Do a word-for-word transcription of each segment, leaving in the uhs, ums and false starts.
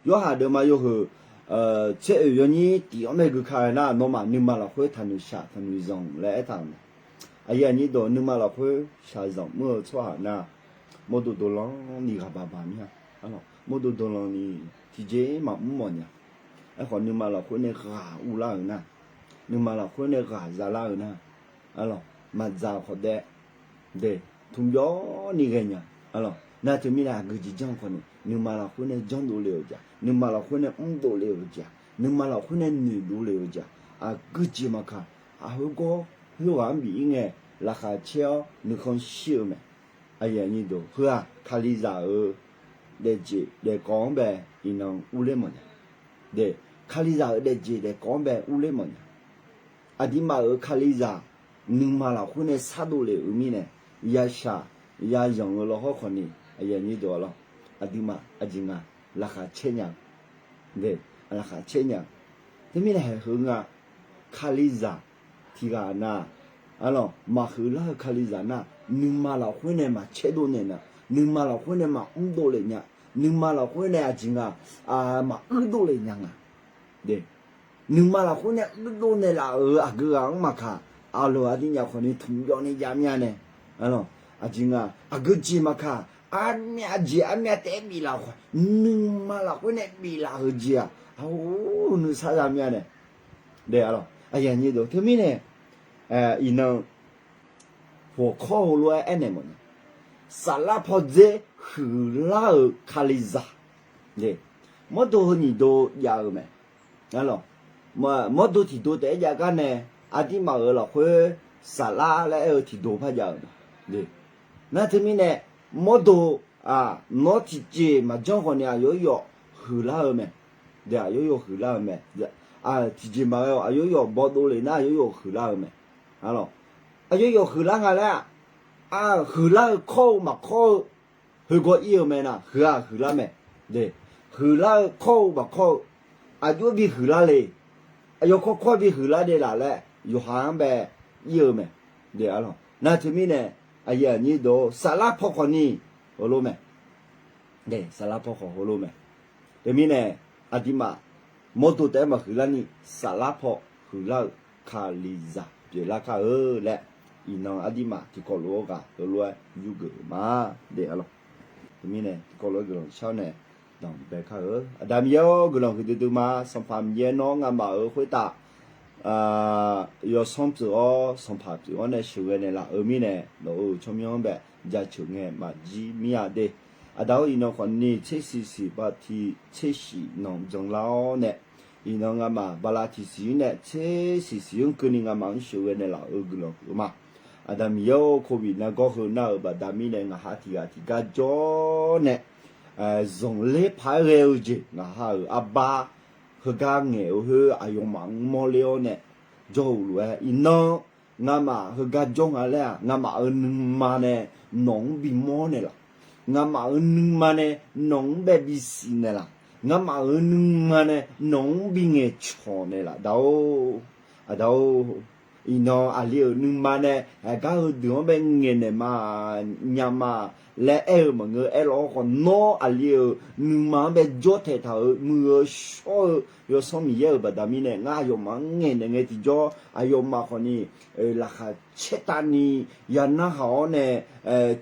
Yawhaq deuvma yawhuiq tser oeq yawnyir tiq-anr mae gui ka-eu nar, nawmaf nuima lafkhoer taqnoeq shaq taqnoeq zanq laer aertaq-euq mae. Aqyuif aqnyir deuq, nuima lafkhoer shaqzanq mr-eu tsawrhaq nar, mawrdo dawqlanni ghaq baq baq mir-a. Mawrdo dawqlanni tiqjeq maqmr mawf nya. Aerkhawf nuima lafkhoer nae ghaq urlar-euq nar, nuima lafkhoer nae ghaq zalar-euq nar, maqdzaq khawf daef, de, tmqbyawr ni ghae nya. Nar teumirnae aqgeu jeq janr khawf ni nuima lafkhoer nae janrdov le-euq jeq-aq, nuima lafkhoer nae mrdov le-euq jeq-aq, nuima lafkhoer nae noeqdov le-euq jeq-aq, aqgeu jeq maqkaq, aqkhoergawr khoerghaq-anr bif-ir ngae, laqkhaq caer-awr nuikhanr shir-eu mae. Heu-aq kalizaq-euq daefjeq daefkawv-anr bae iqnan urler mawfnya. De, kalizaq-euq daefjeq daefkawv-anr bae urler mawfnya. Aqduimaf-euq kalizaq nuima lafkhoer nae shardov lef-euq mirnae, yashaq yazanq-eu lawhawr khawf ni, aqduimaf aqjeq nga laqkhaq caer nya-eu, laqkhaq caer nya-eu. Teumirnae haeq heu nga, kalizaq tiqghaq nar, arlawq, maqhuiqlar-eu kalizaq nar, nuima lafkhoer nae maqcaerdov naeq nar, nuima lafkhoer nae maqmrdov lef nya, nuima lafkhoer nae aqjeq nga, maquirdov lef nya nga. Nuima lafkhoer nae uirdov naeqlaf-euq aqgeu ghaq-anr maqkaq, aqlawq aqdui nyaf khawf ni tmqbyawr ni jav mir-a nae, aqjeq nga, aqgeu jeq maqkaq, armyav jeq armyav taef-aer biflaf-euq khawf, nuima lafkhoer nae biflaf-euq jeq-aq, aqhur nuisar za mir-a nae. Teumirnae iqnan hawqkawr heulof-aer aernaeq mawfnya. Saflar pawdzer huiqlar-euq kalizaq, mawrdo heu nyiq do jav-eu mae. Mawrdo tiqdo taef-aer jav gar nae, aqduimaf-euq lafkhoer saflar laer aer-eu tiqdo par jav-euq mae. Nar teumirnae mawrdo, nawr tiqjeq maqjanr khawf ni aqyawf yawf huiqlar-eu mae. Aqyawf yawf huiqlar-eu mae. Tiqjeq maqghae-awq, aqyawf yawf bawdov lef nar aqyawf yawf huiqlar-eu mae. Aqyawf yawf huiqlar nga laer-aq, huiqlar-eu kawr-eu maqkawr-eu, heugawr ir-eu mae nar, huiq-aq huiqlar mae. Huiqlar-eu kawr-eu maqkawr-eu, aqjox bi huiqlar le, aqyawf kawrkawr bi huiqlar de laf laer yawqha-anr bae ir-eu mae. Nar teumirnae aqyuif aqnyir deuq, saflar paw khawf ni heulof mae. Saflar paw khawf heulof mae. Teumirnae aqduimaf mawrdo taef-aer maqhuiqlar ni, saflar paw huiqlar-eu kalizaq pyeuflar kar-eu laer, iqnan aqduimaf tiqkawv lof-aer ghaq heulof-aer yurgeuf-eu ma. Teumirnae tiqkawv lof-aer guiqlanq shar-awr nae danqbae kar-eu. Aqda Miqyaer-or, guiqlanq huiqdui dui ma. Sanqpaq Miqyaer, nawr ngamaf-euq khoertav yawsanr pyeuf-awr sanqpaq pyeuf-awr nae sheuqghae naeqlaf-euq mirnae, nawq-euq tsawrmyanr-anr bae jaceuq ngae maqjir mir-a de. Aqda-or, iqnan khawf ni tser siq siq bati tser siq nanq janlar-awr nae, iqnan ngamaf bala tiqsiq-anr nae tser siq siq-anr keuvni ngamaf-anr sheuqghae naeqlaf-euq guiqlanq huiq-eu ma. Aqda Miqyaer-or, covid nargawr heu nar-euq baqda mirnae ngaq ha tiq ghaq tiq gar jawr nae, zanqler paq-aer ghae-eu jeq ngaq ha-euq arbar heugar ngaeq-eu khoer aqyawfmaf-anr mawrler-awr nae jawr-eu lof-aer, iqnan ngamaf heugar jawr nga laer-aq, ngamaf-euq nuima nae nawq-anr bimawr naeqlaf. Ngamaf-euq nuima nae nawq-anr bae bisiq naeqlaf. Ngamaf-euq nuima nae nawq-anr bingaeq cawq naeqlaf. Da-or, aqda-or, iqnan aqli-euq nuima nae aqgar heudeuq-anr bae ngaeqnaeq ma, nya ma laer aer-eu maqngeur. Aerlawr khawf, nawr aqli-euq nuima-anr bae jawr taeqtaq-euq muiq-eu shawr-eu Yawsanr Miqyaer-euq baqda mirnae, ngar aqyawfmaf-anr ngaeqnaeq ngae tiqjawr, aqyawfmaf khawf ni laqkhaq caertavni ya narhaq-awr nae,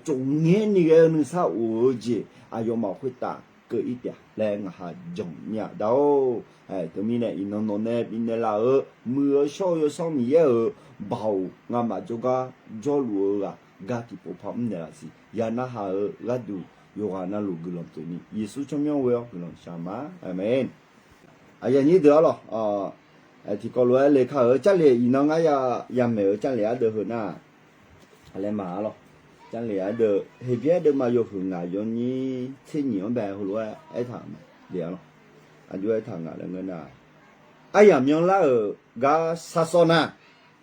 tsofngaer ni ghae-eu nuisar of-eu jeq aqyawfmaf khoertav keuv-ir taef-a laer ngaq ha jan mir-a. Da-or, teumirnae iqnan nawq nae bifnaeq laf-euq muiq-eu shawr-eu Yawsanr Miqyaer-euq baoq ngamaf jawrgar jawrluf-eu ghaq gar tiqpov par mrnaeq laf siq. Ya narhaq-euq gharduq yawqghaq navluf guiqlanq pyeufni, Yeqsur tsawrmyanr ghoe-awr guiqlanq shaq ma. Aqmeq. Aqyuif aqnyir deuq arlawq, tiqkawv lof-aer le kar-euq Jarlif iqnan ngar yamaeq-eu Jarlif ardeuv heu nar, aqlaer ma arlawq, Jarlif ardeuv Heqbyaer deuvma yawhuiq ngaq yawnyir tser nyiq-anr bae heulof-aer aertaq-euq mae. Aqjox aertaq ngaq laer ngeur nar, aryamq myanrlar-euq gar shar sawr nar,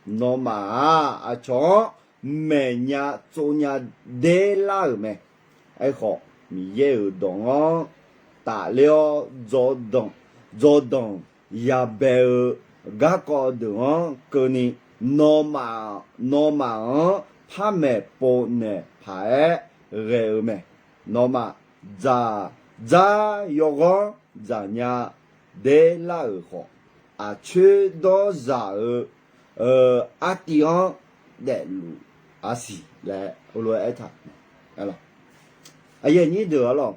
nawmaf-aq aqcawq-anr maeqnya tsovnya derlar-euq mae. Aerkhawf, Miqyaer-euq dawq-anr tafler-awr, dzawdanq yabae-eu garkawv deuq-anr keuvni, nawmaf, nawmaf-anr par maeqpov naeq paq-aer ghae-eu mae. Nawmaf dzaq dzar yawghanr dzaqnya derlar-euq khawf, aqcoer dawrzaq-eu artiv-anr daefluf-a siq laer heulof-aer aertaq. Aqyuif aqnyir deuq arlawq,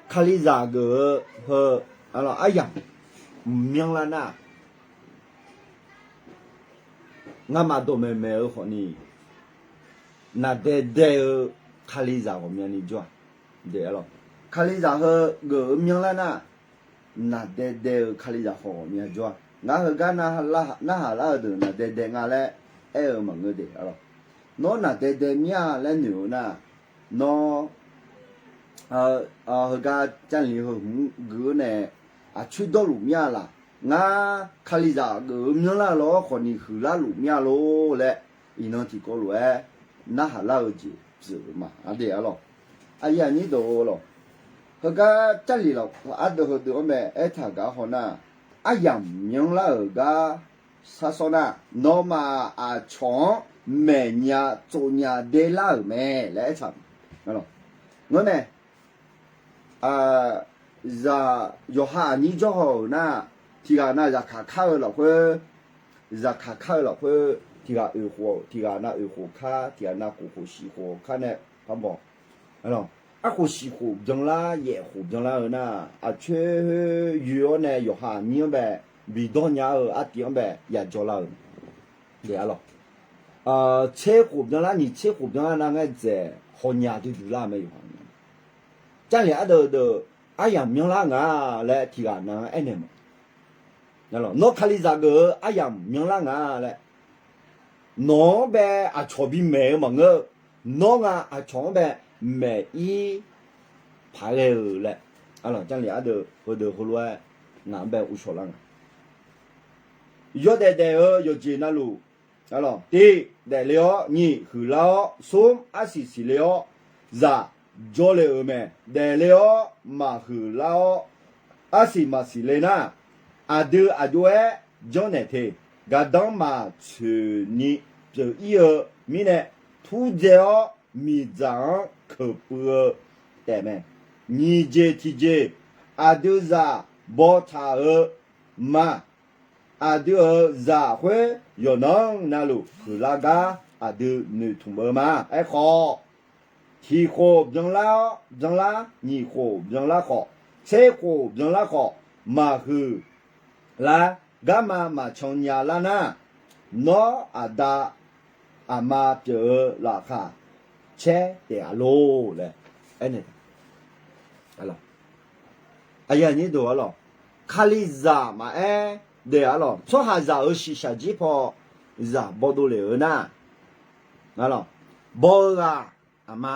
Kalizaq geuf-eu heu aryamq myanrlar nar, ngamaf dawqmaeq maeq-eu khawfni, naqdae dae-eu Kalizaq ghawqmyani jawr-a. Kalizaq heu geuf-eu myanrlar nar, naqdae dae-eu Kalizaq khawf ghawqmya jawr-a. Ngar heugar narhaq lar-eu deuq naqdae dae nga laer aer-eu maqngeur de arlawq. Nawr naqdae dae mir-a laer noeq-eu nar, nawr heugar Jarlif heu hmq gui-eu nae aqcoer dawrluf mir-a laq. Ngar Kalizaq geuf-eu myanrlar-eu lawr khawfni huiqlar luf mir-a lor laer, iqnan tiqkawv lof-aer narhaq lar-eu jeq pyeuf-eu ma. Aqdui arlawq, aqyuif aqnyir deuq-eu lawq, heugar Jarlif lafkhoer ardeuv heudeuq-anr mae aertaq gaq haw nar, aryamq myanrlar-euq gar shar sawr nar, nawmaf aqcawq-anr maeqnya tsovnya derlar-euq mae laer aertaq. Ngeurnae, zaq yawqha aqnyir jawr haw-euq nar, tiqghaq nav zaqkaq kar-eu lafkhoer, zaqkaq kar-eu lafkhoer tiqghaq oeq khof, tiqghaq nav oeq khof kar, tiqghaq nav khof khof shif khof kar nae parbawq. Arkhof shif khof byanlar, yaef khof byanlar-eu nar, aqcoer yoe-awr nae yawqha aqnyir-anr bae bidawr nya-eu artiv-anr bae yajawr lar-euq. Tser khof byanlar, nyiq tser khof byanlar nar ngae dzaeq hawnya duidui lar mae yawqha. Jarlif ardeuv deuq aryamq myanrlar nga laer tiqghaq nav-anr aernaeq ma. Nawr Kalizaq geuf-eu aryamq myanrlar nga laer, nawq-anr bae aqcawq bimaeq-eu maqngeur-eu, nawr nga aqcawq-anr bae maeq-ir paq ghae-eu laer, Jarlif ardeuv heudeuq heulof-aer ngaq-anr bae uvshawq lar nga. Yawdaef daef-eu yawqjeq navluf, tiq daefle-awr, nyiq huiqlar-awr, smr arsiq siqle-awr, zaq jawrle-euq mae. Daefle-awr maqhuiq lar-awr, arsiq maqsiq le nar, aqdui aqjox-aer janrnaeq te. Gardanr maqtsoeqni pyeuf-ir-eu mirnae, turdzae-awr miqdzaq-anr keuqpuiv-eu taefmae. Nyiq jeq tiqjeq, aqdui zaq bawtaq-euq ma. Aqdui-euq zaq khoer yawqnan navluf huiqlar gar aqdui noeqtmq-eu ma. Aerkhawf, tiq khof byanlar-awr byanlar, nyiq khof byanlar khawf, tser khof byanlar khawf, maqhuiq lar, garma maqcan nya lar nar, nawr aqda aqma pyeuf-eu laqkhaq caer taef-a lor laer aernaeq. Aqyuif aqnyir deuq arlawq, Kalizaq maqaer daef arlawq, tsawrhaqzaq-euq shiqshaq jir paw zaq bawdov lef-eu nar, baw-eu ghaq aqma,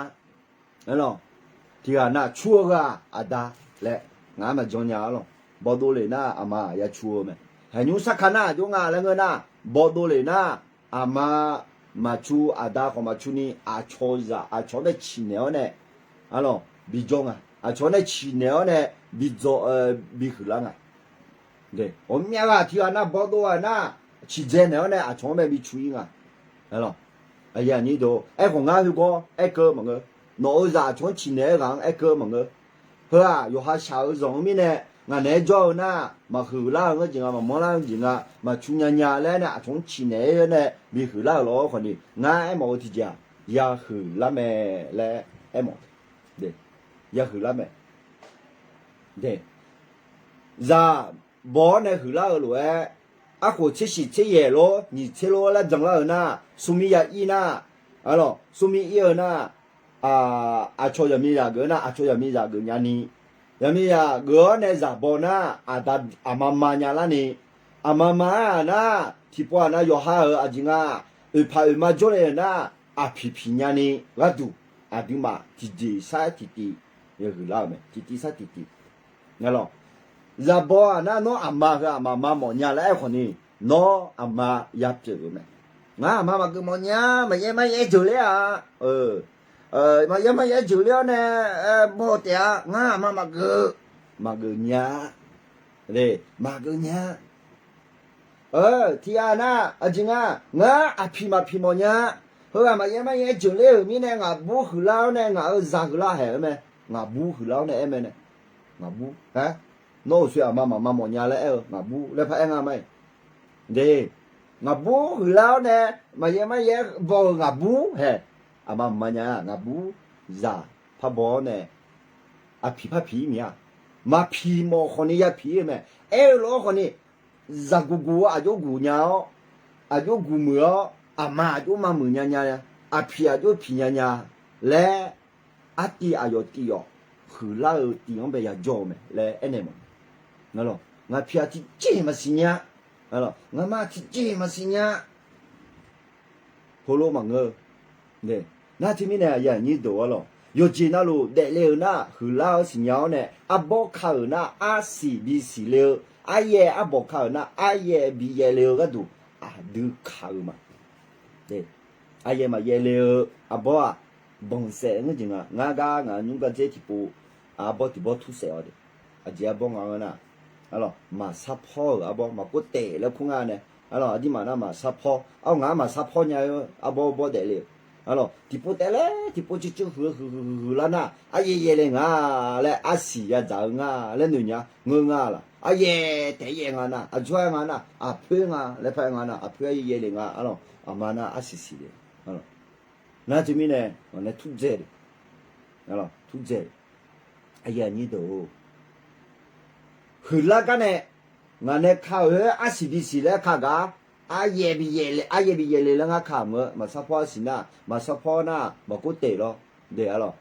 tiqghaq nav cu-eu ghaq aqda laer ngaq-anr maqjan nya arlawq. Bawdov lef nar aqma ya cu-eu mae. Haeqnymr sarkar nar aqjox nga laer ngeur nar, bawdov lef nar aqma maqcu, aqda khawf maqcu ni, aqcawq zaq aqcawq-anr nae ciqnaeq-awr nae arlawq bijawr nga. Aqcawq-anr nae ciqnaeq-awr nae bidzaw, bihuiq lar nga. Ghawqmyav ghaq tiqghaq nav bawdov ghaq nar, ciqdzae naeq-awr nae aqcawq-anr bae bicu-ir nga. Aerkhawf ngar heugawr aerkeuv maqngeur. Nawq-euq zaq aqcawq-anr ciqnaeq-aer ghaq-anr aerkeuv maqngeur. Heu-aq yawqha shaq-eu zanq-eu mirnae, ngaq naeq-aer jawr-eu nar, maqhuiq lar-eu ngeur jeq nga, maqmanr lar-eu jeq nga, maqcu nya nya laer nae aqcawq-anr ciqnaeq-aer nae bihuiq lar-euq lawr khawfni, ngar aermawf-eu tiqjeq-aq, yahuiq lar mae laer aermawf. Yahuiq lar mae. Zaq baw-awr nae huiqlar-eu lof-aer, arkhof tser shiq tser yaeq lor, nyiq tser lor laer byanlar-eu nar, smrmir ya ir nar, arlawq, smrmir ir-eu nar, aqcawq zaqmiqzaq geuf nar, aqcawq zaqmiqzaq geuf nyani, zaqmiqzaq geuf-awr nae zaq baw nar, aqda aqma ma nya larni, aqma ma-aer-aq nar, tiqpov-aq nav yawqha-euq aqjeq nga, oeqpaq oeqma jawrle-euq nar, aqpiq piq nyani gharduq, aqduimaf tiqjeq sar tiqtiv yahuiq lar-euq mae, tiqtiv sar tiqtiv. Zaq baw-aq nar, nawr aqma heu aqma ma mawf nya laer aer khawfni, nawr aqma ya pyeuf-euq mae. Ngar aqma maqgeuf mawf nya, maqyaer maryaer jeuq ler-a. Maqyaer maryaer jeuq ler-awr nae baw taef-a. Ngar aqma maqgeuf, maqgeuf nya. Maqgeuf nya. Tiqghaq nar aqjeq nga, ngar aqpiq maqpiq mawf nya. Heughaq maqyaer maryaer jeuq ler-euq mirnae ngaqbur huiqlar-awr nae ngaq-euq zaq huiqlar haeq-eu mae. Ngaqbur huiqlar-awr nae aer mae nae. ngaqbur-aer, nawr uqshoe aqma maqma mawf nya laer aer-eu ngaqbur laer paraer nga ma-iq. De, ngaqbur huiqlar-awr nae maqyaer maryaer baw-euq ngaqbur haeq, aqma maqma nya-a. Ngaqbur zaq parbaw-awr nae aqpiq parpiq-ir miq-a. Maqpiq mawf khawfni yapiq-ir-eu mae. Aer-eu lof-aer khawfni zaqguq guq-awr aqjox guq nya-awr, aqjox guq muiq-awr, aqma aqjox ma muiq nya nya, aqpiq aqjox piq nya nya laer, artiv aqyawf tiv-awq, huiqlar-eu tiv-anr bae yajawr-eu mae laer aernaeq mawf. Ngaqpiq-aq tiqjeq maqsiq nya, ngaqma tiqjeq maqsiq nya. Heulof maqngeur-eu. Nar teumirnae aqyuif aqnyir deuq-ar lawq, yawqjeq navluf daefle-eu nar huiqlar-eu siqnya-awr nae arbawr ka-euq nar arsiq bisiq le-eu, aryaev arbawq ka-euq nar aryaev biyaev le-eu gharduq aqdui ka-eu ma. Aryaev maqyaev le-eu arbawr-aq, banqsaef ngeur jeq nga. Ngar gar ngaq nymr gardzer tiqpov arbawr tiqbawr tur saef-awq de. Aqjeq arbawr nga-anr nar, maqsar pawr-euq arbawr maqkov taef laer kur nga nae, arlawq aqdirmaf nar maqsar pawr. Arlawq ngaq-anr maqsar pawr nya-eu arbawr bawr daefle-euq. Arlawq tiqpov taef laer tiqpov cuivcuiv huiq-eu huiq huiq huiq huiq lar nar, aryaev yaev le nga laer arsiq yadzaq-eu nga laer noeq nya ngeur nga laq. Aryaev taef yaev nga nar, aqjox-aer nga nar, aqpoer nga laer paraer nga nar, aqpoer aryaev yaev le nga. Arlawq aqma nar arsiq siq le. Nar teumirnae ngaq nae turdzae le, turdzae le. Aqyuif aqnyir deuq-or, huiqlar gar nae ngaq nae ka-euq-aer arsiq bisiq laer ka gar, aryaev biyaev le, aryaev biyaev le laer ngar ka mq-eu, maqsar pawr arsiq nar, maqsar pawr nar maqkov taef lawr. De arlawq,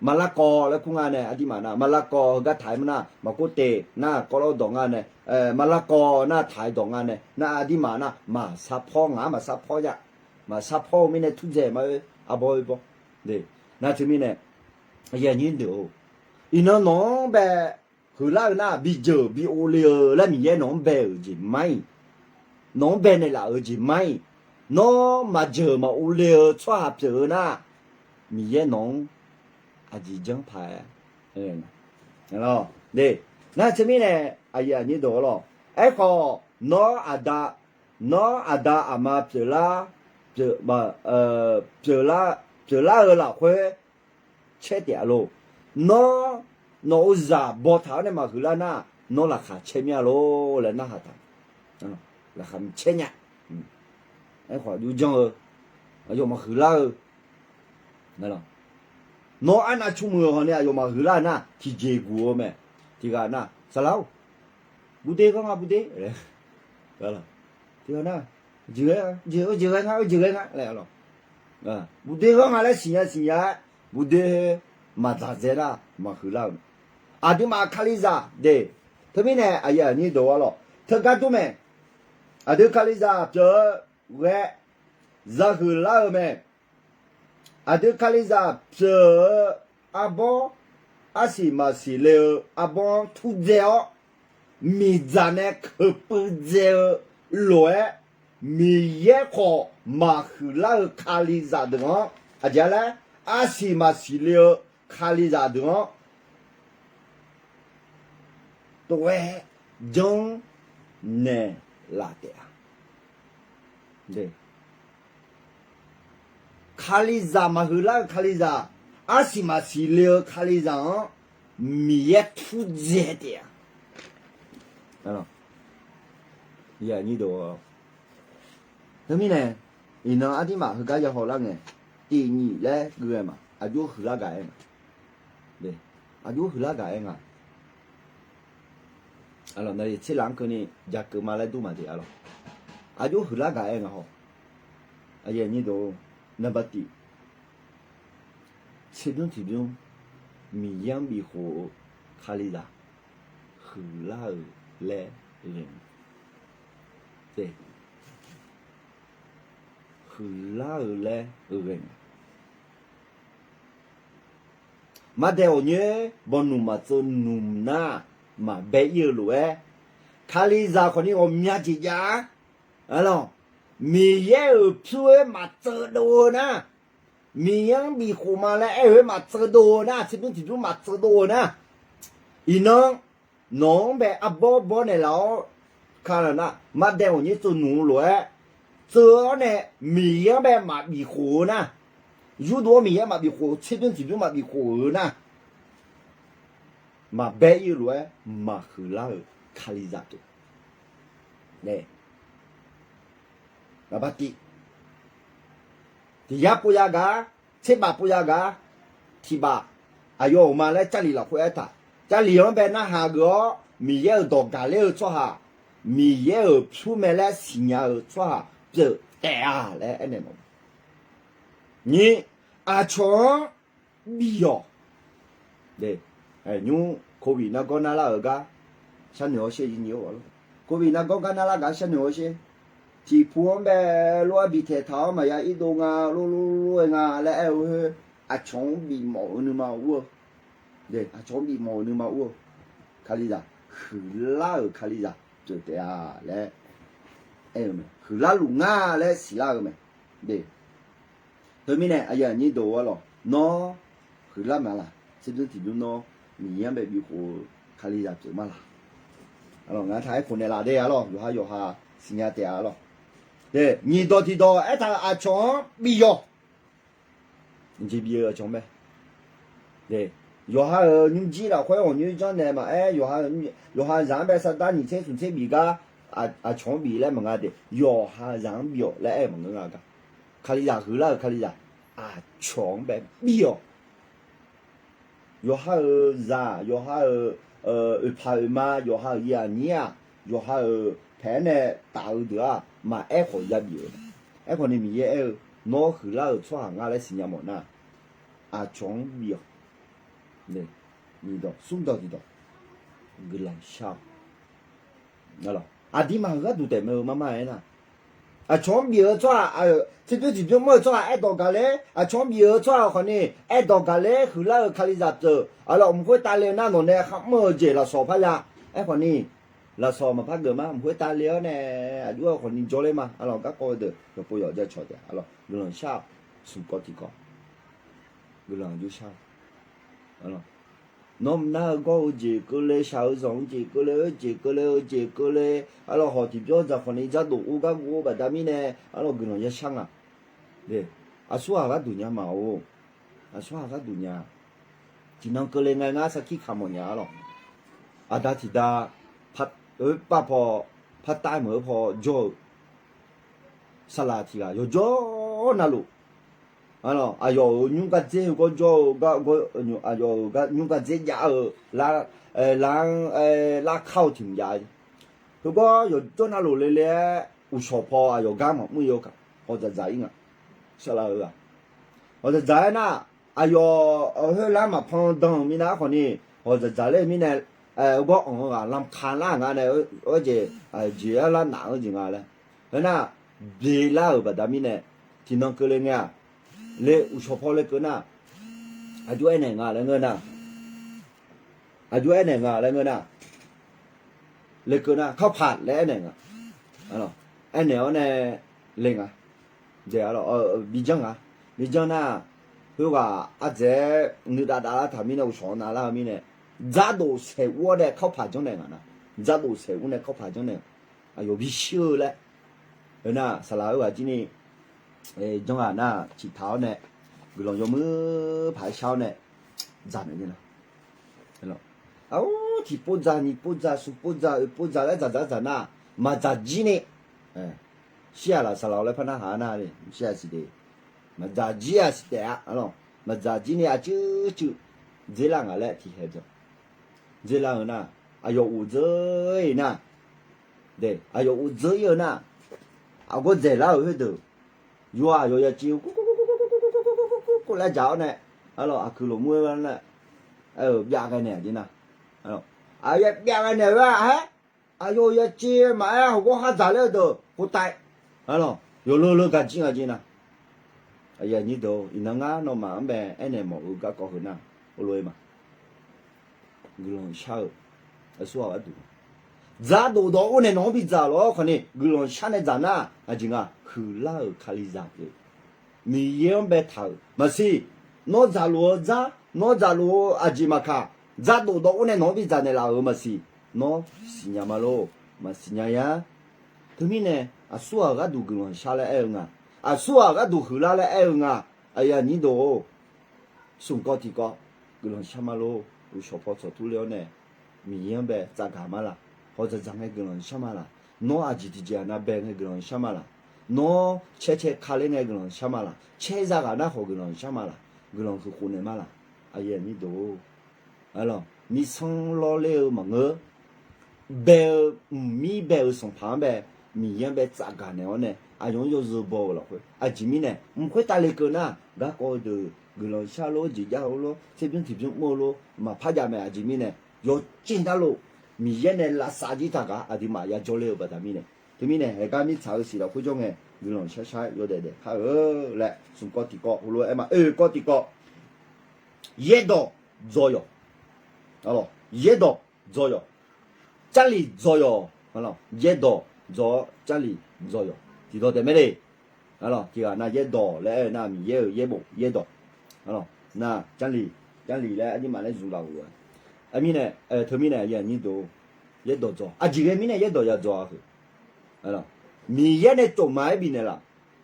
maqlarkawv laer kur nga nae aqdirmaf nar, maqlarkawv heugar taq-aer ma nar maqkov taef nar kawvlawr dawq nga nae, maqlarkawv nar taq-aer dawq nga nae nar aqdirmaf nar maqsar pawr, ngaq-anr maqsar pawr nya. Maqsar pawr-eu mirnae turdzae ma-oer arbawr-oer bawr. Nar teumirnae aqyuif aqnyir deuq-or, iqnan nawq-anr bae huiqlar-eu nar bijeuq bi ovle-eu laer Miqyaer nawq-anr bae-euq jeq mar-iq, nawq-anr bae naeqlaf-euq jeq mar-iq, nawr maqjeuq maqovle-eu tsawrhaq pyeuf-eu nar, Miqyaer nawq-anr aqjeq janr paq-aer. Nar teumirnae aqyuif aqnyir deuq-or lawq, aerkhawf nawr aqda, nawr aqda aqma pyeuflar, pyeuflar, pyeuflar-eu lafkhoer caer taef-a lor. Nawr, nawq-euq zaq bawtaq-awr nae maqhuiqlar nar, nawr laqkhaq caer mir-a lor laer narhaq taq. Laqkhaq caer nya. Aerkhawf aqjox janr-eu, aqyawf maqhuiqlar-eu, nawr arnav cu muiq-euq hawq ni aqyawf maqhuiqlar nar tiqjeq guq-eu mae. Tiqghaq nar saqlaq-or, buvde ghanr nga buvde. Tiqghaq nar, jeq-eu jeq ghae nga, eu jeq ghae nga laer, buvde ghanr nga laer siqnya siqnya-aer, buvde maqdzaq dzae nar maqhuiqlar-eu mae. Aqduimaf kalizaq de, teumirnae aqyuif aqnyir deuq-ar lawq, teugar dur mae. Aqdui kalizaq pyeuf-eu ghae, zahuiq lar-eu mae. Aqdui kalizaq pyeuf-eu arbawr, arsiq maqsiq le-eu arbawr-anr turdzae-awr, miqdzaq nae keuqpuiv dzae-eu lof-aer, Miqyaer khawf maqhuiqlar-eu kalizaq deuq-anr, aqjeq-a laer, arsiq maqsiq le-eu kalizaq deuq-anr tov-aer janrnaeq laf taef-a. Kalizaq maqhuiqlar-eu kalizaq, arsiq maqsiq le-eu kalizaq-anr Miqyaer turdzae taef-a. Teumirnae, iqnan aqdirmaf heugar yahaw lar ngae, tiqnyif laer gui-aer ma, aqjox huiqlar gaq-aer nga. Aqjox huiqlar gaq-aer nga. Tserlaf-anr keuvni jakeuv ma laer dur maqdeq-a lawq. Aqjox huiqlar gaq-aer nga haw. Naqbaqtiv, tserbymr tiqbymr Miqyaer-anr bifkhof-eu kalizaq huiqlar-euq laer ghae nga. Huiqlar-euq laer ghae nga. Mardae ghawqnyoer bawnuq maqtseuv nmq nar, maqbae ir-eu lof-aer, kalizaq khawfni ghawqmya jeq jav-a. Arlawq, Miqyaer-euq pyur-aer maqtseuv dov-eu nar, Miqyaer-anr bifkhof ma laer aer-eu-aer maqtseuv dov-eu nar, tserbymr tiqbymr maqtseuv dov-eu nar, iqnan nawq-anr bae arbawr bawr naeqlaf-awr ka laf nar, mardae ghawqnyoer tseuv nmq-eu lof-aer, tseuv-awr nae Miqyaer-anr bae maqbif khof-eu nar, yurdov-awr Miqyaer maqbif khof, tserbymr tiqbymr maqbif khof-eu nar, maqbae ir-eu lof-aer maqhuiqlar-euq Kalizaq pyeuf. Nae, aqbar tiv, tiq yar pov ya gaq-ar, tserbaf pov ya gaq-ar, tiq baf aqyawf-euq ma laer Jarlif lafkhoer aertaq. Jarlif-anr bae narhaq geuf-awr Miqyaer-euq dawq gaqler-eu tsawrhaq, Miqyaer-euq pyur mae laer siqnya-eu tsawrhaq pyeuf taef-a laer aernaeq mawf. Nyiq, aqcawq-anr bif-awq. Nymr Covid nargawr narlar-euq gar sharnoeq-awr sher. Covid nargawr gar narlar gaq sharnoeq-awr sher. Tiqpu-anr bae lof-aer bitaeq taq-awr maqya irdov nga, lor lor lor-aer nga laer aer-eu khoer, aqcawq-anr bifmawf-eu nuima ur-eu, aqcawq-anr bifmawf-euq nuima ur-eu, Kalizaq, huiqlar-euq Kalizaq pyeuf taef-a laer aer-eu mae. Huiqlar luf nga laer siqlar-eu mae. Teumirnae aqyuif aqnyir deuq-ar lawq, nawr huiqlar ma laq? Tserbymr tiqbymr nawr Miqyaer-anr bae bifkhof-eu Kalizaq pyeuf ma laq? Ngar taq aerkhof naeqlaf de-a lawq, yawqha yawqha siqnya taef-a lawq. Nyiq dawq tiqdawq aertaq-euq aqcawq-anr bif-awq. Jeq bif-eu aqcawq-anr mae. Yawqha-euq nymrjir lafkhoer ghawqnyoer janrnaeq maqaer, yawqha zaq-anr bae sardar nyiq tser smq tser bif gar aqcawq-anr bif laer maqnga de, yawqha zaq-anr bif-awq laer aer-eu maqngeur nga gar. Kalizaq huiqlar-euq Kalizaq aqcawq-anr bae bif-awq. Yawqha-euq zaq, yawqha-euq oeqpaq oeqma, yawqha-euq aqnyir-aq, yawqha-euq paeq-aer nae taf-eu deuq-aq maqaer khawf yabif-eu. Aerkhawf ni Miqyaer aer-eu, nawr huiqlar-euq tsawrhaq nga laer siqnya mawf nar, aqcawq-anr bif-awq. Nyiq dawq smr dawq tiqdawq guiqlanq shar-awq. Aqdirmaf-euq gharduq taef mae-eu mar mar-aer nar, aqcawq-anr bif-eu tsawrhaq, tserbymr tiqbymr mr-eu tsawrhaq aerdawq gaqler, aqcawq-anr bif-eu tsawrhaq khawf ni aerdawq gaqler huiqlar-euq Kalizaq pyeuf. Aqlawq mq khoertav le nar nawq nae kharmr-eu jeq lafsawq parya. Aerkhawf ni lafsawq maqpar geuf ma, mq khoertav le-awr nae aqjox-aer khawf ni jawrler ma. Aqlawq garkawv-eu deuq yawqpov yawq jacawq taef-a lawq, guiqlanq shar-awq. Smq kawv tiq kawv guiqlanq aqjox shar-awq. Nawmaf nar-eu gawr-eu jeq keuvle, shaq-eu zanq-eu jeq keuvle, oe jeq keuvle, oe jeq keuvle, aqlawq hawq tiqbymr dzaq khawf ni dzardof ur gar guv-eu baqda mirnae, aqlawq guiqlanq yashar nga. Aqsurghaq gharduq nya ma-or. Aqsurghaq gharduq nya. Tiqnan keuvle ngae ngar sarkir kaq mawf nya-a lawq. Aqda tiqda, oerpav paw, partav meuq-eu paw jawr-eu saqlaq tiq ghaq yawqjawr navluf, aqlawq aqyawf-euq nymr gardzer heugawr jawr-eu, aqyawf-euq nymr gardzer jav-eu lar, lar-anr, larkar-eu tiq mq jav-a. Heugawr yawqjawr navluf le le-aer uqshawq paw aqyawf gar maqmr-ir-eu kaq, hawq dzaqdzaq-ir nga. Saqlaq-euq ghaq hawq dzaqdzaq-aer nar, aqyawf khoerlar maqpan dan-euq minav-aer khawf ni, hawq dzaqdzaq ler-eu mirnae, heugawr anq-eu ghaq lamka lar nga nae, oerjeq jeq-aer lar naf-eu jeq nga laer. Khoernar, belar-euq baqda mirnae, tiqnan keuvle ngae-aq, le uqshawq paw lekeuv nar, aqjox aernaeq nga laer ngeur nar, aqjox aernaeq nga laer ngeur nar, lekeuv nar kawrpaq laer aernaeq nga. Aernaeq-awr nae le nga. Bijanr nga. Bijanr nar, khoerghaq ardzaeq-aer nuidav dav lar taq mirnae uqshawq-anr navlar-eu mirnae, dzardof saeq ur-awr nae kawrpaq janrnaeq nga nar, dzardof saeq ur nae kawrpaq janrnaeq, aqyawf bishir-eu laer. Khoernar, saqlaq-euq ghaq jir ni janr-aq nar, ciqtaq-awr nae guiqlanq yawmuiq paq-aer shar-awr nae dzaq naeq nar, aqor tiqpov dzaq, nyiq pov dzaq, smq pov dzaq, oeq pov dzaq laer dzaqdzaq dzaq nar, maqdzaq jir ni, shir-aq laf saqlaq-awr laer par narhaq-a nar, shir-aq siq de, maqdzaq jir-aq siq taef-a. Maqdzaq jir ni aqcuir cuiv dzerlar nga laer tiqkhaeq dzaeq, dzerlar-eu nar, aqyawf uqdzeur-ir nar, aqyawf uqdzeur-ir-eu nar, aqgawr dzaeqlar-euq khoerdeuq, yawr-aq yawqyaciv kur kur laer dzaq-awr nae, aqlawq aqkuiq lmqmr-aer nar, aer-euq byav ghae naeq-aq jeq nar, aqyawf byav ghae naeq-eu-aq haer, aqyawf yaciv maqaer hawq gawr khar dzaq ler-eu deuq khoertav, aqlawq yawqleu leu gaq jir nga jeq nar, aqyuif aqnyir deuq-or, iqnan ngar nawmaf-anr bae aernaeq mawf-eu garkawv heu nar, heulof-aer ma, guiqlanq shar-eu, aqsurghaq gharduq, dzardof dawq ur nae nawq-anr bidzaq lawq-awr khawf ni guiqlanq shar nae dzaq nar, aqjeq nga, huiqlar-euq Kalizaq pyeuf, Miqyaer-anr baetaq-euq maqsiq. Nawr dzaqluf-eu dzar, nawr dzaqluf-eu aqjeq maqkaq, dzardof dawq ur nae nawq-anr bidzaq naeqlaf-euq maqsiq. Nawr siqnya ma lor, maqsiqnya-a. Teumirnae, aqsurghaq gharduq guiqlanq shar laer aer-eu nga, aqsurghaq gharduq huiqlar laer aer-eu nga. Aqyuif aqnyir deuq-or, smq kawv tiq kawv guiqlanq shar ma lor. uqshawq paw tsawqtur ler-awr nae, Miqyaer-anr bae tsafgaq ma laq? Hawdzaqdzaq ngae guiqlanq shar ma laq? Nawr aqjeq tiqjeq-aq nav bae ngae guiqlanq shar ma laq? Nawr caer cae ka ler ngae guiqlanq shar ma laq? Caer zaghaq nar khawf guiqlanq shar ma laq? Guiqlanq huiq khof naeq ma laq? Aqyuif aqnyir deuq-or, misanr lawrler-eu maqngeur. Bae-eu mqmir bae-euq sanqpaq-anr bae, Miqyaer-anr bae tsafgaq naeq-awr nae, aqyawf-anr yawzeu baw-euq lafkhoer aqjeq mirnae mq khoertav lekeuv nar, garkawv-eu deuq guiqlanq shar lor, jeq jav-eu lor, tserbymr tiqbymr mr-eu lor, maqpar jav mae. Aqjeq mirnae yawciv darluf Miqyaer nae lavsav jir taqgaq aqduimaf yajawr ler-eu baqda mirnae, teumirnae haeqgar mirtsaq-eu siq lafkhoer jawr ngae guiqlanq shar shar-aer yawdaef daef kar-eu laer smq kawv tiqkawv heulof-aer aer ma. Oe kawv tiqkawv, yaerdawq dzaw yawq. Yaerdawq dzaw yawq. Jarlif dzaw yawq. Yaerdawq dzaw-awr jarlif dzaw yawq tiqdawq taef mae le. Tiqghaq nav yaerdawq laer aer-eu nar Miqyaer-euq yaerbof yaerdawq. Nar jarlif, jarlif laer aqduimaf laer zmq laf-euq-a. Armirnae, teumirnae aqyuif aqnyir deuq, yaerdawq dzaw aqjeq ghae mirnae yaerdawq ya dzaw-a heu. Miqyaer nae tsofmaf-aer bifnaeq laf.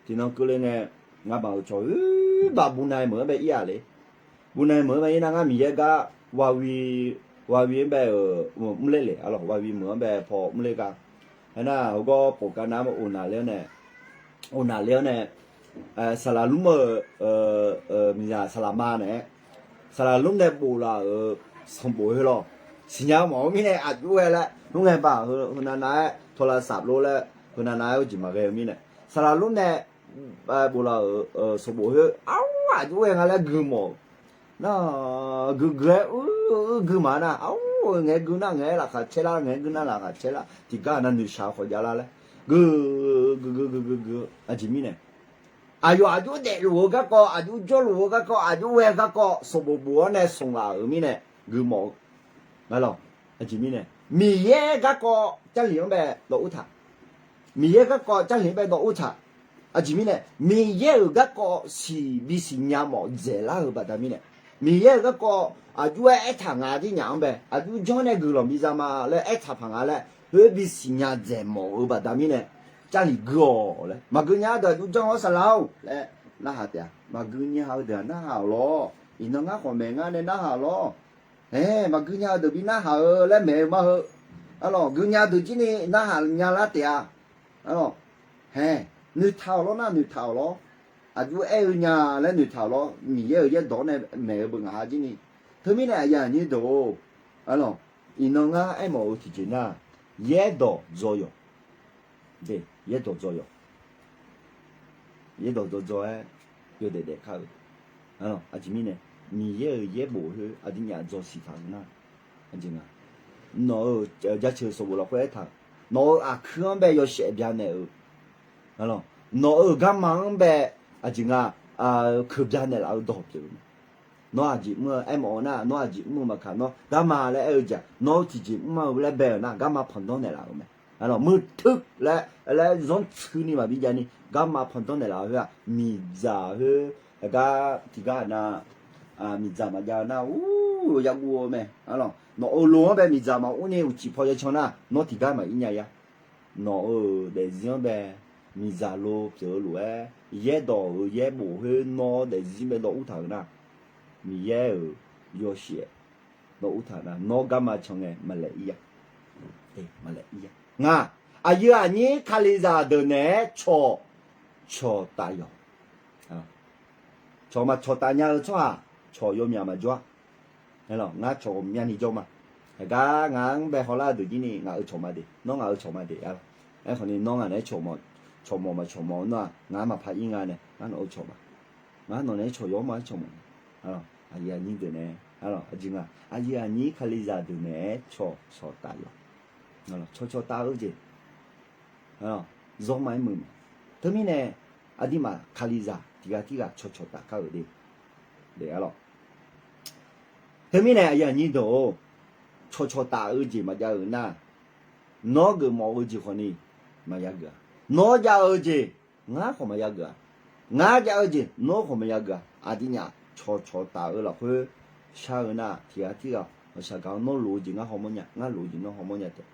Tiqnan keuvle ngae, ngamaf-euq cawq-oer baf bunav meuq-anr bae ir-aq le. Bunav meuq-anr bae ir nar ngar Miqyaer gar, wawi, wawi-anr bae-euq mrler le. Arlawq wawi meuq-anr bae paw mrler gar. Aernar heugar pofkav nav-anr oqnaq ler-awr nae, oqnaq ler-awr nae, saqlaq lmr-euq miqzaq saqlaq ma naeq-aer, saqlaq lmr nae boflaf-euq sanqbof heu lawr, siqnya mawf-eu mirnae aqjox ghae laer lmr ngae baq heu, heunav nav-aer tawlavsaf lof laer heunav nav-aer-eu jeq maqghae-eu mirnae, saqlaq lmr nae boflaf-euq sanqbof heu arhu aqjox ghae nga laer gui mawf-eu nar, guigui-aer uir gui ma nar, arhu ngaeq-aer gui nar ngaeq-aer laqkhaq caer lar, ngaeq-aer gui nar laqkhaq caer lar, tiqgar nav noeqshaq-eu khawf javlar laer gui, gui gui gui gui gui-eu aqjeq mirnae, aqyawf aqjox daefluf-eu garkawv, aqjox jawrluf-eu garkawv, aqjox ghae-eu garkawv sanqbof bof-awr nae smq laf-euq mirnae gui mawf-eu. Aqjeq mirnae, Miqyaer garkawv Jarlif-anr bae dawv ur taq. Miqyaer garkawv Jarlif-anr bae dawv ur taq. Aqjeq mirnae, Miqyaer-euq garkawv siq bisiq nya mawf dzaeqlar-euq baqda mirnae, Miqyaer-euq garkawv aqjox-aer aertaq nga tirnyaf-anr bae aqjox janr nae guiqlanq biza ma laer aertaq paq nga laer khoer bisiq nya dzaeq mawf-eu baqda mirnae, Jarlif gui-awq laer maqgui nya-eu deuq aqjox janr-awr saqlaq-or laer narhaq taef-a. Maqgui nya-eu deuq-aq narhaq-awq lawr. Iqnan ngar khawf maeq ngar nae narhaq-awq lawr. Aer, maqgui nya-eu deuq bi narhaq-eu laer maeq-eu ma heu. Arlawq gui nya deuq jir ni narhaq nya lar taef-a. Arlawq, aer, noeqtaq-awq lawr nar noeqtaq-awq lawr. Aqjox aer-eu nya laer noeqtaq-awq lawr. Miqyaer-euq yaerdawq-anr nae maeq-eu beu ngaq ha jir ni. Teumirnae aqyuif aqnyir deuq-or, arlawq, iqnan ngar aermawf-eu tiqjeq nar, yaerdawq dzaw yawq. Yaerdawq dzaw yawq. Yaerdawq dzaw dzaw-aer yawdaef daef kar-eu. Aqjeq mirnae, Miqyaer-euq yaerbof khoer aqduimaf dzaw siq taq-eu nar, aqjeq nga, nawq-euq jaceuq sanqbof lafkhoer aertaq-euq, nawq-euq aqkuir-anr bae yawshaef byanaeq-eu, nawq-euq garma-anr bae aqjeq nga keuq byanaeq laf-eu dawq pyeuf-eu mae. Nawr aqjeq mr-eu aermawf-eu nar, nawr aqjeq mr-eu maqkaq, nawr garma laer aer-eu jeq-aq, nawr tiqjeq mr-eu laer bae-euq nar, garma panqdanr naeqlaf-euq mae. Arlawq, muiqteuq laer, laer zanrtsuini maqbi javni garma panqdanr naeqlaf-eu khoer-aq, miqdzaq khoer, aqgar tiqgar nar, miqdzaq maqjav-eu nar, ur, yaguv-eu mae. Arlawq, nawq-euq lo-anr bae miqdzaq maqur ni uqcif paw yacan nar, nawr tiqgar maqir nya-a. Nawq-euq daefzir-anr bae miqdzaq lo pyeuf-eu lof-aer, yaerdawq-euq yaerbof khoer nawr daefzir bae dawv ur taq-euq nar, Miqyaer-euq yawshaef dawv ur taq nar, nawr garma can ngae maqlaeq ir-a. Maqlaeq ir-a. Ngaq, aqyuif aqnyir Kalizaq deuq naeq-aer cawq, cawqtaf yawq. Cawq maqcawqtaf nya-eu tsawrhaq cawq yawmyaq maqjawr-a. Ngar cawq ghawqmyani jawr ma. Aqgar ngaq-anr bae hawlar-eu deuq jir ni ngaq-euq cawq ma de, nawr ngaq-euq cawq ma de-a. Aerkhawf ni nawr ngaq naeq-aer cawq mawf, cawq mawf maqcawq mawf-eu nar-aq, ngaq-anr maqpar ir nga nae, ngar nawq-euq cawq ma. Ngar nawq naeq-aer cawq yawr ma-aer cawq mawf. Aqyuif aqnyir deuq naeq-aer, aqjeq nga, aqyuif aqnyir Kalizaq deuq naeq-aer cawq cawqtaf yawq. Cawq cawqtaf-eu jeq zawr ma-aer muiq mae. Teumirnae aqduimaf Kalizaq tiqghaq tirghaq cawq cawqtaf kar-euq de. Teumirnae aqyuif aqnyir deuq-or, cawq cawqtaf-eu jeq maqjav-euq nar, nawr geufmawf-eu jeq khawf ni maqya geuf-a. Nawr jav-eu jeq ngar khawf maqya geuf-a. Ngar jav-eu jeq nawr khawf maqya geuf-a. Aqduimaf cawq cawqtaf-eu lafkhoer shar-eu nar, tiqghaq tirghaq ghawqshaq gaq-anr nawr lof-eu jeq ngar hawmawr nya, ngar lof-eu jeq nawr hawmawr nya taef.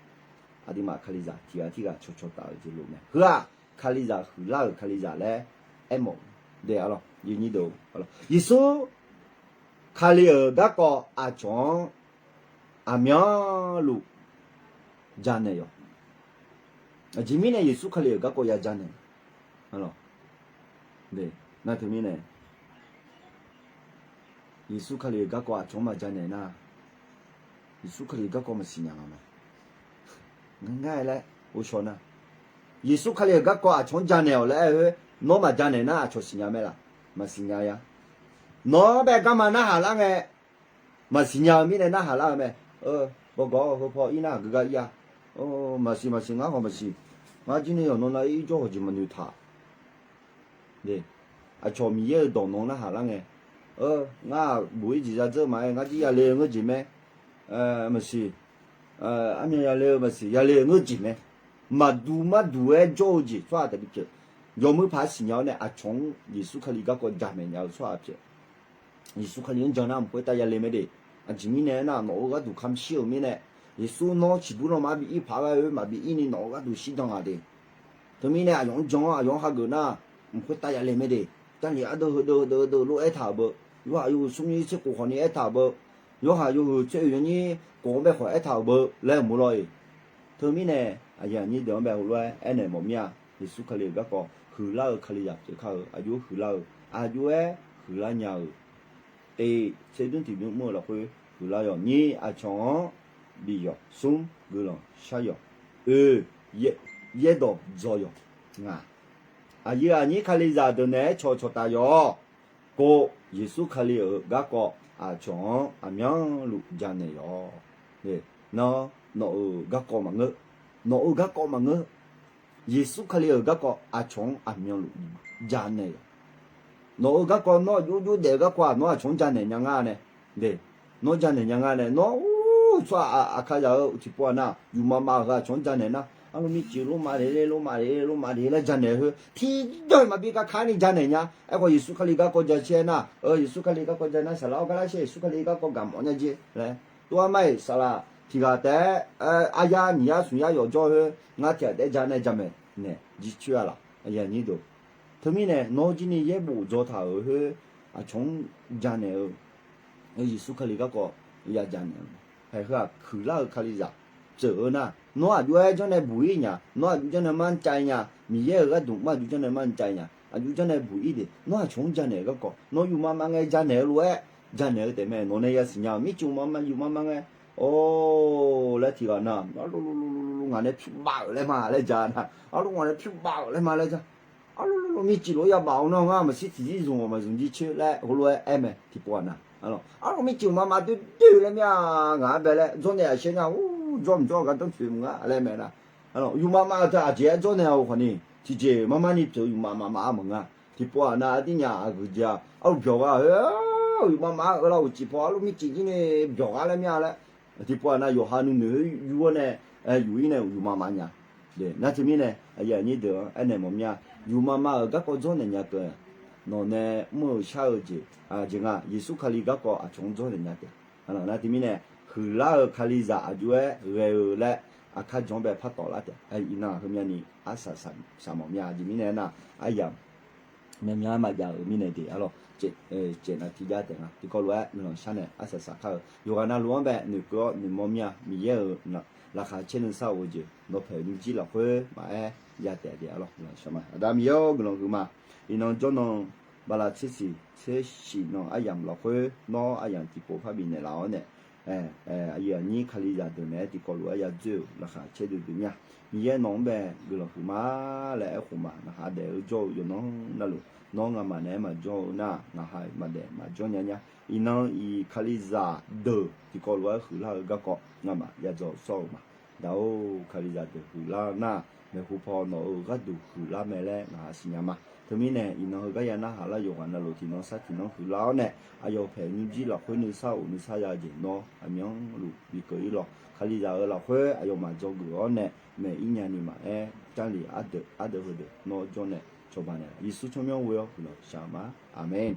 Aqduimaf Kalizaq tiqghaq tirghaq cawq cawqtaf-eu jeq lof mae. Heu-aq, Kalizaq huiqlar-euq Kalizaq laer aermawf-eu de. Yeqsur Kali-euq garkawv aqcawq-anr aqmyanluf janaeq yawq. Aqjeq mirnae Yeqsur Kali-euq garkawv ya janaeq. Nar teumirnae Yeqsur Kali-euq garkawv aqcawq-anr maqjanaeq nar, Yeqsur Kali garkawv maqsiq nya nga mae. Ngar-aer laer ghovshaw nar, Yeqsur Kali-euq garkawv aqcawq-anr janaeq-awq laer aer-eu khoer, nawr maqjanaeq nar aqcawq siqnya mae laf? Maqsiq nya ya. Nawr bae garma narhaq lar ngae, maqsiq nya-eu mirnae narhaq lar-eu mae. Bawgawq-awr heupaw ir nar aqgeu gar ir-a. Maqsiq maqsiq, ngar khawf maqsiq. Ngar jir ni yawqnan nav ir jawr hawq jeq maqnoeq taq. Aqcawq Miqyaer-euq dawq nan narhaq lar ngae, ngar-aq bof-ir jeq ya dzeur ma-aer ngar jir yale-eu ngeur jeq mae. Maqsiq, armyan yale-eu maqsiq, yale-eu ngeur jeq mae. Maqduq marduq-aer jawr-eu jeq tsawrhaq taef bi pyeuf. Yawmuiq paq-aer siqnya-awr nae aqcawq-anr Yeqsur Kali garkawv jamaeq nya-eu tsawrhaq pyeuf. Yeqsur Kali-anr jan nar mq khoertav yale mae de. Aqjeq mirnae aernar, nawq-euq gharduq kamq shir-euq mirnae, Yeqsur nawr ciqbur lanma bi ir paq-aer ghae-eu maqbi ir ni nawq-euq gharduq shirdan ghaq de. Teumirnae aqyawf-anr jan-awr aqyawf-anr hageuf nar, mq khoertav yale mae de. Jarlif ardeuv heudeuv heudeuv heudeuv lof-aer aertaq-euq beu, yawhaq yawhuiq smr nyiq tser khof khawf ni aertaq-euq beu, yawhaq yawhuiq tser oeq yawnyir khof-anr bae khawf aertaq-euq beu laer mq-eu lawr-iq. Teumirnae aqyuif aqnyir deuq-anr bae heulof-aer aernaeq mawf mir-a. Yeqsur Kali-euq garkawv huiqlar-eu kalizaq pyeuf kar-eu, aqjox-aer huiqlar-eu, aqjox-aer huiqlar nya-euq, teq tserdmr tiqdmr mr-eu lafkhoer huiqlar yawq. Nyir aqcawq-anr bif yawq. Smr guiqlanq shar yawq. Oe yaerdawq dzaw yawq. Ngaq, aqyuif aqnyir kalizaq deuq naeq-aer cawq cawqtaf yawq. Kov, Yeqsur Kali-euq garkawv aqcawq-anr aqmyanluf janaeq yawq. Nawr, nawq-euq garkawv maqngeur. Nawq-euq garkawv maqngeur. Yeqsur Kali-euq garkawv aqcawq-anr aqmyanluf janaeq yawq. Nawq-euq garkawv nawr aqjox jov daef-eu garkawv-aq nawr aqcawq-anr janaeq nya nga nae. Nawr janaeq nya nga nae, nawr ur tsawrhaq aqkazaq-eu tiqpov-aq nar, yufmaf maf-euq heu aqcawq-anr janaeq nar, arlawr mircif lormav de, lormav de, lormav de laer janaeq-eu heu tiqjawr-iq maqbi kakar ni janaeq nya. Aerkhawf Yeqsur Kali garkawv ja caer nar, Yeqsur Kali garkawv ja nar, saqlaq-awr gar lar shaer, Yeqsur Kali garkawv gaq mawf nya jeq laer. Tov-aer mar-iq saqlaq tiq ghaq taef-aer, aryar nyiq yar smq yar yawf jawr-eu khoer, ngar tiq ghaq taef-aer ja nae jamaeq naeq jircoer-a laf? Teumirnae nawr jir ni yaerbof dzaw taq-euq khoer, aqcawq-anr janaeq-eu Yeqsur Kali garkawv ya janaeq-eu mae. Haeq heu-aq huiqlar-eu kalizaq pyeuf-eu nar, nawr aqjox-aer janrnae buq-ir nya, nawr aqjox janrnae mar cav nya, Miqyaer-euq gharduq mr aqjox janrnae mar cav nya, aqjox janrnae buq-ir de. Nawr aqcawq-anr janaeq-eu garkawv, nawr yufmaf maf ngae janaeq-eu lof-aer janaeq-eu taef mae. Nawq nae yasiq nya-eu mircif maf maf yufmaf maf ngae, or laer tiq ghaq nar, arlawr ngaq nae pyur bav-euq laer ma laer ja nar, arlawr ngaq nae pyur bav-euq laer ma laer ja. Arlawr mircif lof-aer ya baf-awr nar ngar maqshir tiqzir zmq-awq maqzmq jircoer laer heulof-aer aer mae tiqpov-aq nar. Arlawr mircif maf maf doer doer-eu laer mir-a, ngaq-anr bae laer dzawrnaeq aqshaer nar, ur, jawr mq jawr-eu gardanr toeq mq ngar laer mae nar. Yufmaf maf-eu teu aqjeq-aer dzawrnaeq-awq khawf ni, tiqjeq mar mar ni pyeuf-eu yufmaf maf maf-a maqngeur-a. Tiqpov-aq nar, ardirnya aqgeujeq arlawr byawq gha-eu, yufmaf maf-a, eular uqcif paw arlawr mircif jir ni byawq gha laer mir-a laer. Tiqpov-aq nar, yawqha nuinoeq khoer yur-awr nae yuf-ir nae yufmaf maf nya. Nar teumirnae aqyuif aqnyir deuq-anr aernaeq mawf mir-a, yufmaf maf-euq garkawv dzawrnaeq nya keuv, nawq nae mr-eu shar-eu jeq, aqjeq nga Yeqsur Kali garkawv aqcawq-anr dzawrnaeq nya taef. Nar teumirnae huiqlar-eu kalizaq aqjox-aer ghae-eu laer aqkar jan-anr bae par tawflar taef. Iqnan heumyani arsaq saq mawf mir-a. Aqjeq mirnae aernar, aryamq myavmyav-aer maqjav-euq mirnae de arlawr, caef nav tiqjav taef nga. Tiqkawv lof-aer guiqlanq shar nae arsaq saq kar-eu yawqghaq navluf-anr bae noeqkeuv-awr noeqmawr mir-a. Miqyaer-euq laqkhaq caer nuisar of-eu jeq nawq paeq nymrjir lafkhoer maqaer ya taef de arlawr. Guiqlanq shar ma. Aqda Miqyaer-or, guiqlanq huiqma. Iqnan jawrnan bala tser siq tser shif nan aryamq lafkhoer nawr aryamq tiqpov par bifnaeq laf-awr nae, aqyuif aqnyir kalizaq deuq naeq-aer tiqkawv lof-aer ya dzoer-euq laqkhaq caer duidui mir-a. Miqyaer nawq-anr bae guiqlanq huiqma laer aerkhof ma. Ngaqha daef-eu jawr-eu yawqnan navluf nawr ngamaf naeq-aer maqjawr-eu nar, ngaqha maqdaef maqjawr nya nya. Iqnan iq kalizaq deuq tiqkawv lof-aer huiqlar-eu garkawv ngamaf ya dzaw sawr-eu ma. Daq-or, kalizaq deuq huiqlar-eu nar, maeqhu paw nawq-euq gharduq huiqlar mae laer ngaqha siqnya ma. Teumirnae iqnan heugar ya narhaq lar yawqghaq navluf tiqnan sar tiqnan huiqlar-awr nae, aqyawf paeq nymrjir lafkhoer nuisar of nuisar ya-eu jeq nawr aqmyanluf bikeuv-ir lawq. Kalizaq-euq lafkhoer aqyawfmaf dzawgeuf-awr nae maeq-ir nyani maqaer, Jarlif ardeuv ardeuv heudeuq nawr jawr nae cawba naeq-a. Yeqsur tsawrmyanr ghoe-awr guiqlanq shaq ma. Aqmeq.